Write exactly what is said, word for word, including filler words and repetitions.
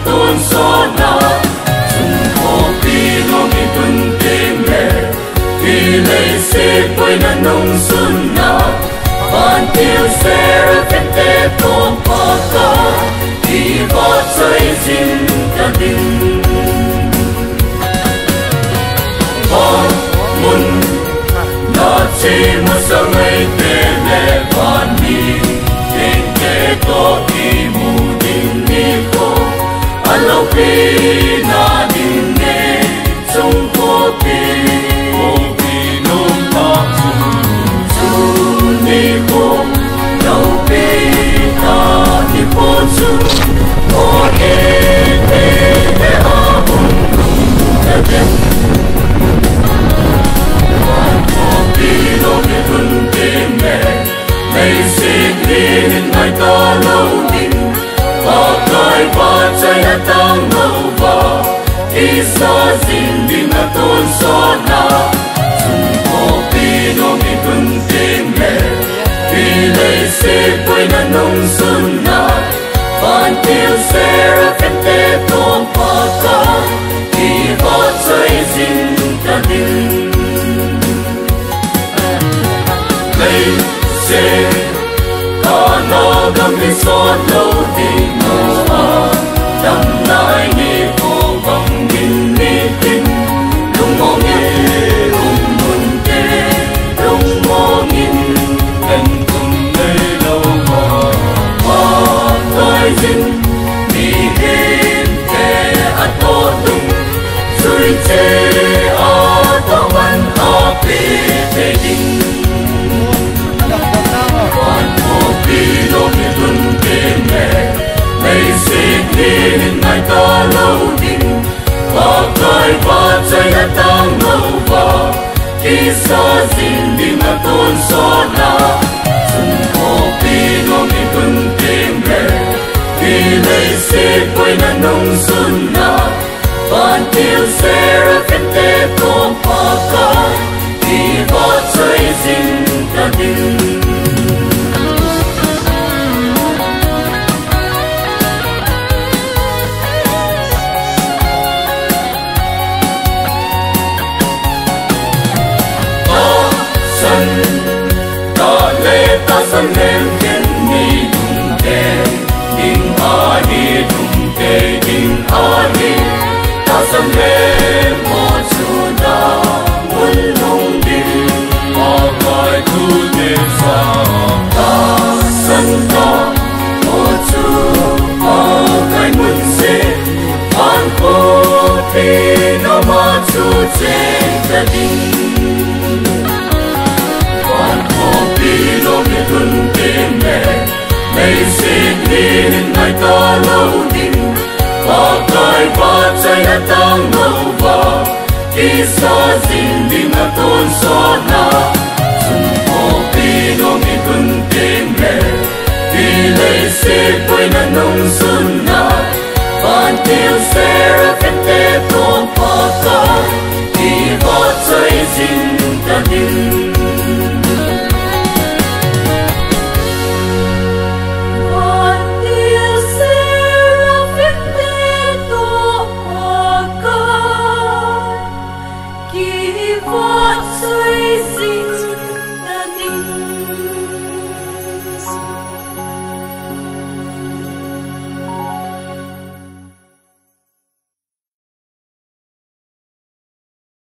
Tonsot na, sum khopi lom i tun teng le, hi leiset boina nung sun na, vantil seraphim te tong Pakai, i vahchoi jing ta ding. Van mun na che masa ngai te le van mi teng te toh i mu ding nikho, a loupi na ding ne chung khopi, khopi nom ta chu, chu nikho, loupi ta nikho chu, o e te te a hung lum ta ding. Van khopi lom i tun teng le, leiset hi hin ngai ta lou ding, Pakai vahchoi a tang lou va, kisa jing ding a tonsot na, sum khopi lom i tun teng le, hi leiset boina nung sun na, vantil seraphim te tong Pakai, i vahchoi jing ta ding. Leiset a na gam hi sot lou ding mo a, damna nikho bang in nitin, lungmong in um un te, lungmong in en tum nei lou va, Pakai jin mihem te a toh tung, sui che a toh man a pe te ding. Van khopi lom i tun teng le, leiset hi hin ngai ta lou ding, Pakai vahchoi a tang lou va, kisa jing ding a tonsot na, sum khopi lom i tun teng le, hi leiset boina nung sun na, vantil seraphim te tong Pakai, i vahchoi jing ta ding. Tahsan, tah le tahsan lhem khen ni lungthim ding ahi, lungthim ding ahi. Tahsan lhem mo chu na mun lhung ding, Pakai thu te sa. Tahsan tah mo chu Pakai mun se, van khopi lom a chu cheng ta ding. Van khopi lom i tun teng le, leiset hi hin ngai ta lou ding, Pakai vahchoi a tang lou va, kisa jing ding a tonsot na, sum khopi lom i tun teng le, hi leiset boina nung sun na, vantil ser